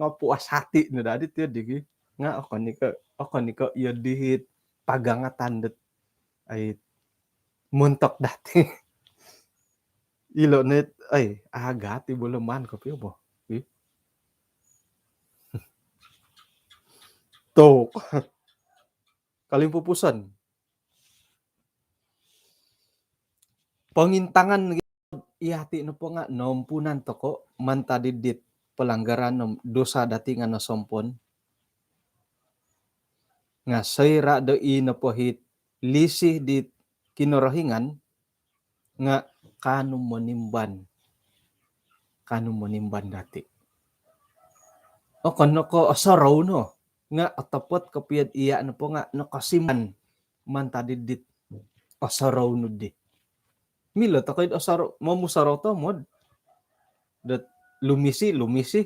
Nga puas hati nu dadi tio digi nga okon iko okon iko iyo dihit pagangatan dot ai montok dati. Ilo net ai agati boloman kopio bo. Tok kalimpupuson. Pongintangan iyati nopo nga nompunan toko mantad didit pelanggaran om dosa dati nga nosompon. Nga soira do i nopo hit lisih di Kinorohingan nga kanu monimban kanu monimban dati. Okon no ko osorou no, nga otopot kopio iya nopo nga nokosimban mantad dit osorou nu di. Milo tokou osorou, momusorou tomod dot lumisi, lumisi.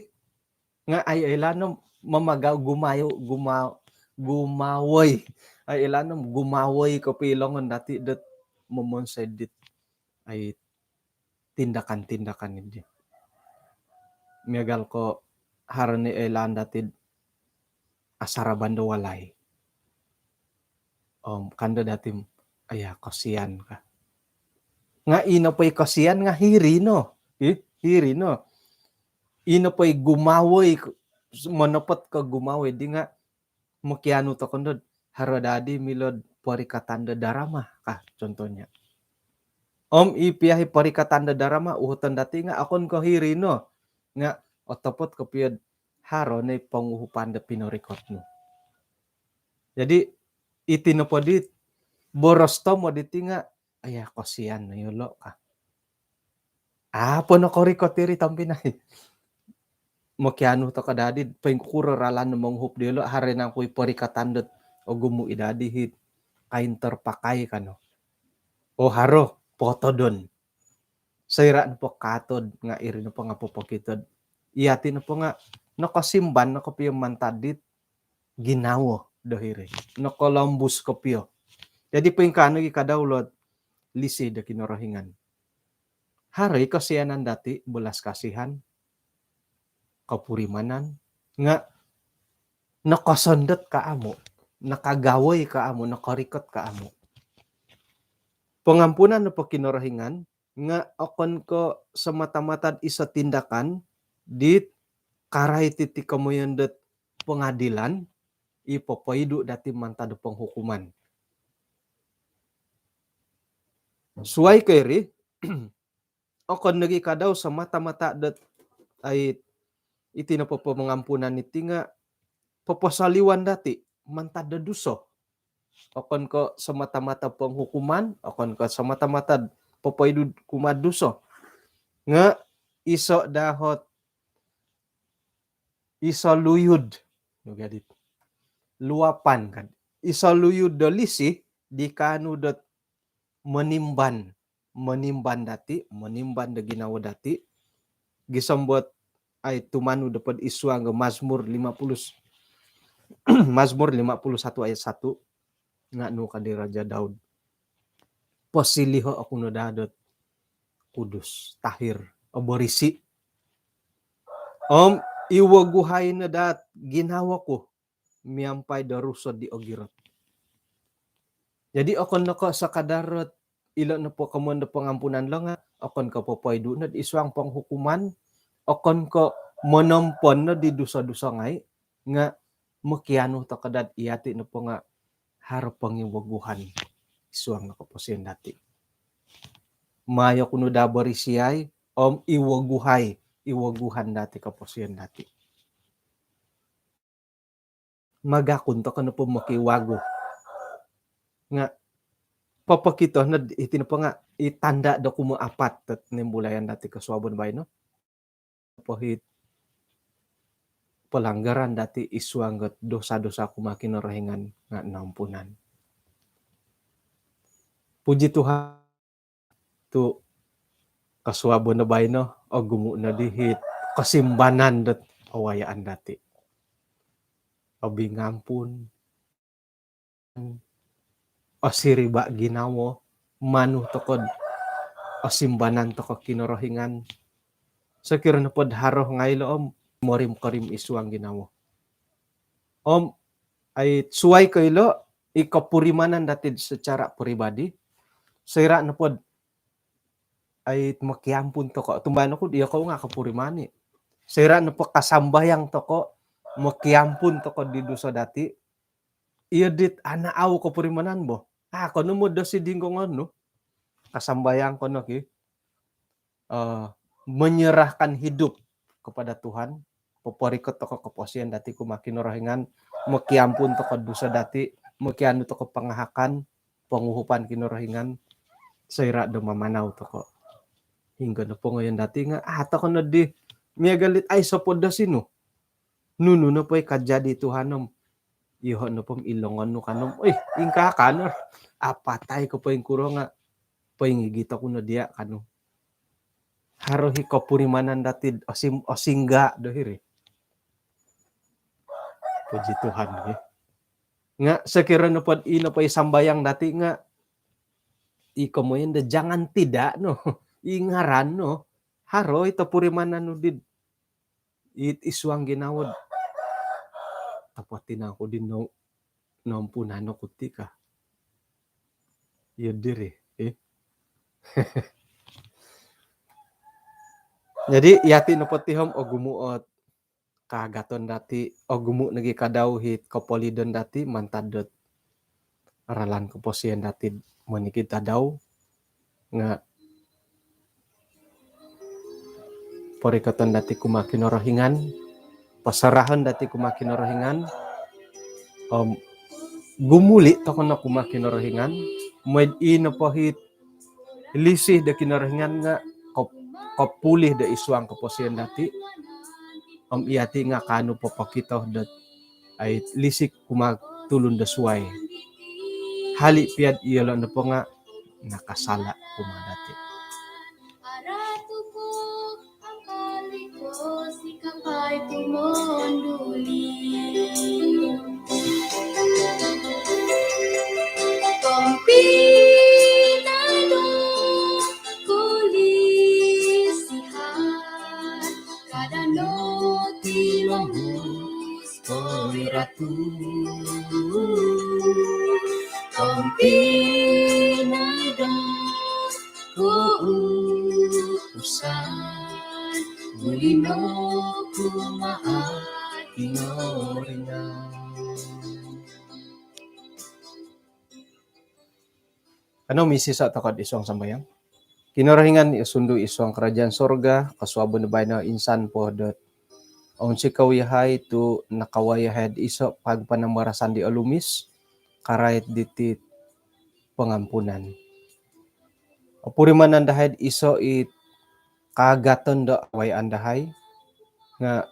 Nga ai oilaan no mamagau gumayu, guma-, gumawoi. Ai oilaan no gumawoi kopio i longon dati dot momonsoi dit ai tindakan-tindakan di. Miagal ko haro ni oilaan dati asaraban do walai. Om kando dati, aya, kosian ka. Nga ino po i kosian nga hiri no. Ih, hiri no. Ino po i gumawoi, monopot ko gumawoi di nga mokianu tokou dot haro dadi milod porikatan do darama ka, contohnya. Om i pia i porikatan do darama uhoton dati nga okon ko hiri no, nga otopot kopio haro ni ponguhupan do pinorikot nu. Jadi iti nopo di boros tomod diti nga, aya, kosian no yolo ka. Apo nokorikot iri tompinai? Mokianu tokou dadi, poingkuro ralan do monguhup diolo, haro nangku i porikatan dot ogumu i dadi hit kain terpakai kano. O haro, potodon. Soira nopo katod nga iri nopo nga popokitod. Iyati nopo nga nokosimban no kopio mantad dit ginawo do hiri. Nokolombus kopio. Jadi poingkaa nogi kadau lot lisi do Kinorohingan. Haro i kosianan dati, belas kasihan, kopurimanan, nga nokosondot ka amu, nakagawoi ka amu, nokorikot ka amu. Pongampunan nopo Kinorohingan nga okon ko semata-mata iso tindakan dit karai titi komoyon dot pengadilan, i popoidu dati mantad do penghukuman. Suai ko iri, okon nogi kadau semata-mata dot ai iti nopo pongampunan iti nga poposoliwan dati mantad do duso. Okon ko semata-mata penghukuman, okon ko semata-mata popoidu kumaa duso. Nga iso dahot, iso luyud. Luapan kan. Iso luyud do lisi di kaanu dot monimban, monimban dati, monimban do ginawo dati. Gisom dot ai tumanud dopod id suang do Mazmur lima puluh, Mazmur lima puluh satu ayat satu. Nga nu ka di Raja Daud, posiliho oku no daa dot kudus, tahir, oborisi. Om iwoguhai no daa ginawo ku miampai do rusod di ogirot. Jadi okon no ko sekadar dot ilo nopo komoyon do pongampunan lo nga okon ko popoidu no id suang penghukuman, okon ko monompon no di duso-duso ngai, nga mokianu tokou dot iyati nopo nga haro pongiwoguhan id suang no koposion dati. Mayo ku no daa borisi ai, om iwoguhai, iwoguhan dati koposion dati. Magakun tokou nopo mokiwagu. Nga popokito no iti nopo nga i tanda do kumoapat dot nimbulayan dati kosuabon baino. Pohit pelanggaran dati id suang dot dosa-dosa kumaa Kinorohingan nga naampunan. Puji Tuhan, tu kosuabon do baino, ogumu no dihit kosimbanan dot awayaan dati. Obingampun, osiriba ginawo, manu tokou, osimbanan tokou Kinorohingan. Sokiro nopo do haro ngai lo om morim-korim id suang ginawo. Om ai suai ko ilo, i kopurimanan dati secara peribadi, soira nopo do ai mokiampun tokou, tumbayaan oku diyo kou nga kopuriman i. Soira nopo kasambayang tokou, mokiampun tokou di duso dati, iyo dit ana au kopurimanan bo. Ah, kono mo dosi dinggongon nu. Kasambayang kono ki, eh, menyerahkan hidup kepada Tuhan, poporikot tokou koposion dati kumaa Kinorohingan, mokiampun tokou duso dati, mokianu tokou pangahakan, ponguhupan Kinorohingan, soira do mamanau tokou. Hinggo no pongoyon dati nga, ah, tokou no di miagal dit ai sopod do sinu. Nunu nopo i kajadi Tuhan om, iyoho' nopo om ilongon nu kanu om, oi, ingkaa kanu, apatai ko poingkuro nga' poingigit oku no diya' kanu. Haro hi kopurimanan dati'd osim-, osingga' do hiri. Puji Tuhan, ya. Nga' sokiro nopod i nopo i sambayang dati' nga' i komoyon do jangan tidak no. I ngaran no. Haro i topurimanan nu did it isuang ginawo'd. Topot tinangku di no-, nompunan oku ti ka. Iyo diri, eh. Jadi, yati nopo ti om ogumu' ot kaagaton dati', ogumu' nogi kadau hit kopolidon dati' mantad dot ralan koposion dati'd monikid tadau, nga' porikoton dati' kumaa Kinorohingan, pasarahon dati' kumaa Kinorohingan, om gumuli' toko' no kumaa Kinorohingan, moi'd i nopo hit lisih do Kinorohingan nga' kop-, kopulih do isuang koposion dati', om iyati' nga' kaanu popokito dot ai lisih kumaa tulun do suwai. Hali' piya'd iyolo' nopo nga' nakasala' kumaa dati'. Tompinai do kolisihan, kada' no tilongus, oi Ratu. Tompinai do koupusan, buli no kumaa Kinorohingan. Kanou misisa' toko'd isuang sambayang. Kinorohingan i osundu isuang karajaan sorga, kosuabon do baino insan po dot ounsikou iyahai tu' nakawaya' iyahai'd iso' pag panambarasan di olumis, karait diti'd pangampunan. Opurimanan dahai'd iso' i kaagaton do awayaan dahai, nga'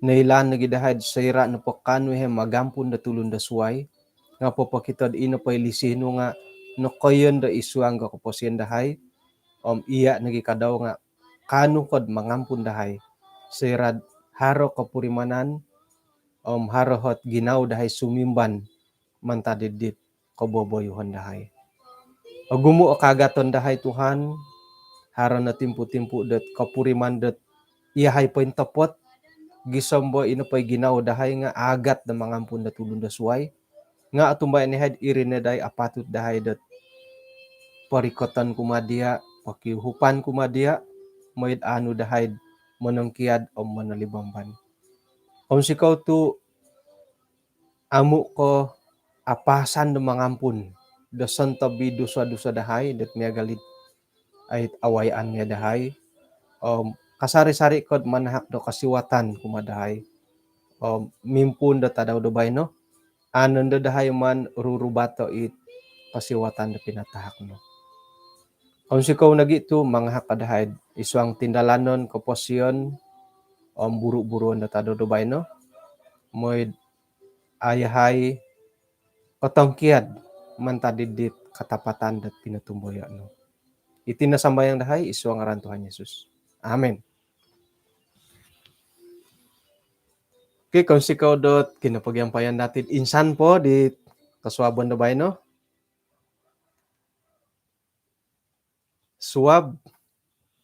noilaan nogi' dahai'd soira' nopo kaanu iyahai magampun do tulun do suwai, nga' popokito'd i nopo i lisih nu nga' nokoyon do isuang do koposion dahai, om iya' nogi' kadau nga' kaanu ko'd mangampun dahai, soira'd haro kopurimanan, om haro hot ginawo dahai sumimban mantad dit koboboyuhon dahai. Ogumu' o kaagaton dahai Tuhan, haro no timpu-timpu dot kopuriman dot iyahai pointopot, gisom bo ino po i ginawo dahai nga' aagat do mangampun do tulun do suwai, nga' otumbayaan iyahai'd iri no dai apatut dahai dot porikoton kumaa diya', pokiuhupan kumaa diya', moi'd aanu dahai'd monongkiad om monolibamban. Ounsikou tu' amu' ko apasan do mangampun do sontob i dusa-dusa dahai dot miagal id ai awayaan miya dahai. Om kasari-sari ko'd manahak do kosiwatan kumaa dahai. Om mimpuun do tadau do baino, a' nondo dahai maan rurubato' i kosiwatan do pinatahak nu. Ounsikou nogi' tu' mangahak ko dahai'd isuang tindalanon, koposion om buru-buruon do tadau do baino, moi'd a' iyahai kotongkiad mantad id dit katapatan dot pinotumboyo' nu. Iti no sambayang dahai isuang ngaran Tuhan Yesus. Amin. Okey, kounsikou dot kinopogiampayan dati'd insan po di kosuabon do baino. Suab,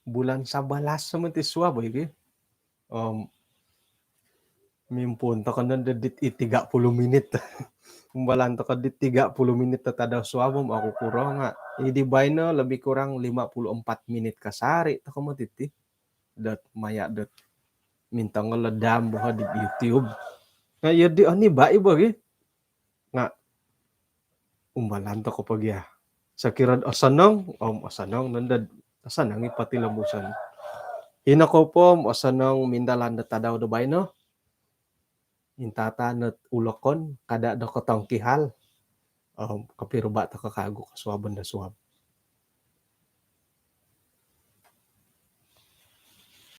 bulan sabalas sama ti suab, oi ki. Om mimpuun toko' no di, di tiga puluh minit. Umbalan toko' di tiga puluh minit do tadau suab om okukuro nga' i di baino lebih kurang lima puluh empat minit kasari' toko' moti ti. Dot maya' dot mintongol do dam boho di YouTube. Nga' iyo di oni ba i bo gi. Nga' umbalan toko' po gia. Sokiro'd osonong, om osonong nondo, osonong i potilombuson. Ino kou po om osonong mindalan do tadau do baino. Intaata' not ulokon, kada' do kotongkihal. Om kopiruba' toko' kagu kosuabon do suab.